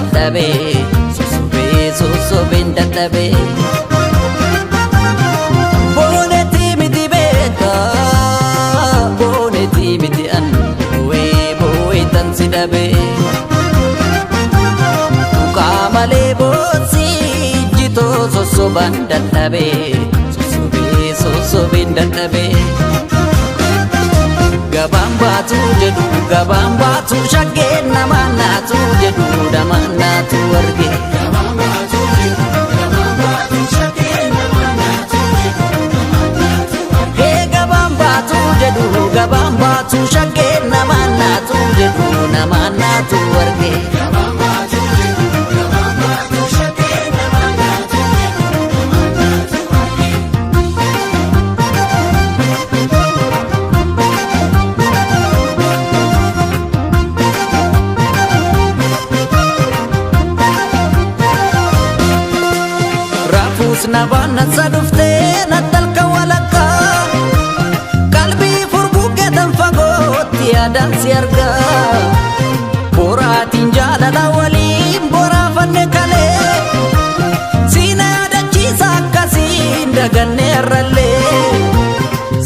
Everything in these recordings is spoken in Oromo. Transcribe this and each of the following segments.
Dadhabee sossobee sossobeen dadhabee. Boonetii miti beekaa boonetii miti an boo'ee boo'ee tan si dhabee. Tuqaa malee boosii jitoo sossobaan dadhabee sossobee sossobeen dadhabee. Gabaan baatu jedhu gabaan baatu shaggeen namaan naatu jedhu namaan naatu arge. Hee gabaan baatu jedhu gabaan baatu shaggeen namaan naatu jedhu namaan naatu arge. Raafuus na baannasa dhuftee nattalka walakkaa qalbii furguggeetan fagootti yaadaan si argaa boraatiin jaalala waliin boraafanne kalee siina yaadachiisa akkasiin daganne har'allee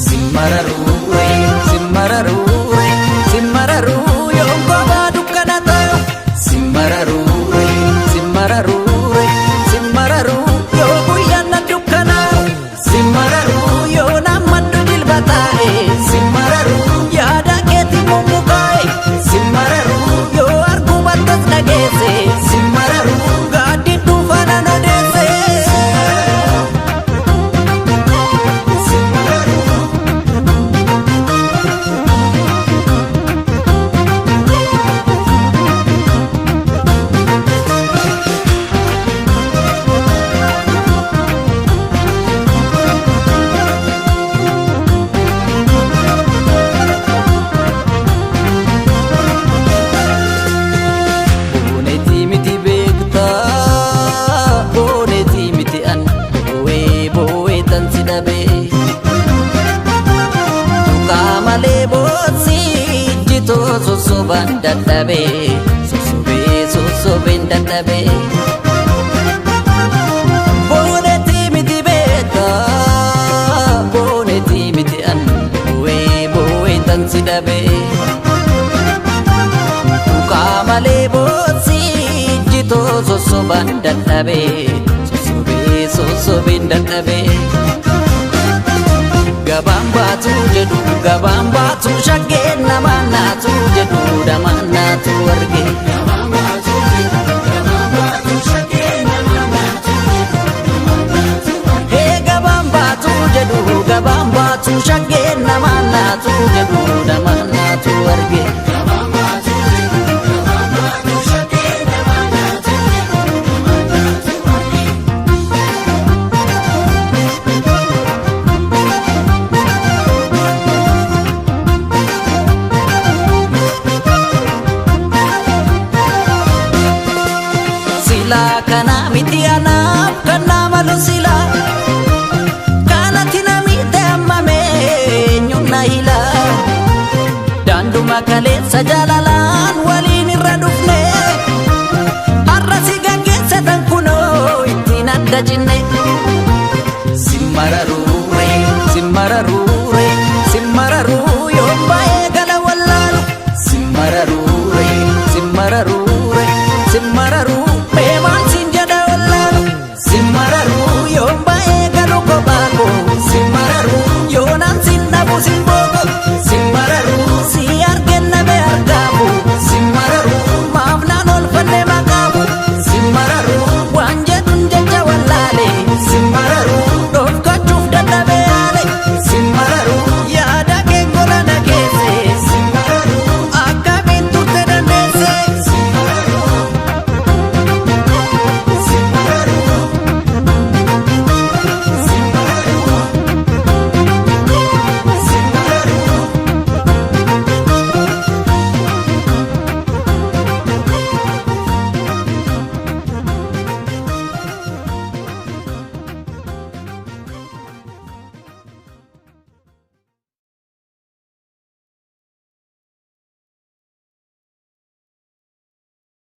simmararuure simmararuure simmararuu yoon kophaa dukkana ta'u simmararuure simmararuure simmararuu yoo guyyaan na dukkanaa'u simmararuu yoo nammaddu jilba taa'e simmararuu yaada keetti mummukaa'e simmararuu yoo arguu battas dhageesse simmararuu gaaddi dhuunfaa nan odeesse. Boonetii miti beektaa boonetii miti an boo'ee boo'ee tan si dhabee. Tuqaa malee boosii jitoo sossobaan dadhabee sossobee sossobeen dadhabee. Boonetii miti beektaa boonetii miti an boo'ee boo'ee tan si dhabee. Tuqaa malee boosii jitoo sossobaan dadhabee sossobee sossobeen dadhabee. Gabaan baatu jedhu gabaan baatu shaggeen namaan naatu jedhu namaan naatu arge. Hee gabaan baatu jedhu gabaan baatu shaggeen namaan naatu jedhu namaan naatu arge. Silaa kana miti anaaf kan naa malu silaa kanatti namitti hammame eenyuun na hila daanduma kaleessa jaalalaan waliin irra dhufne har'a si gaggeesse tan kunoo ittiin adda cinne simmararuure simmararuure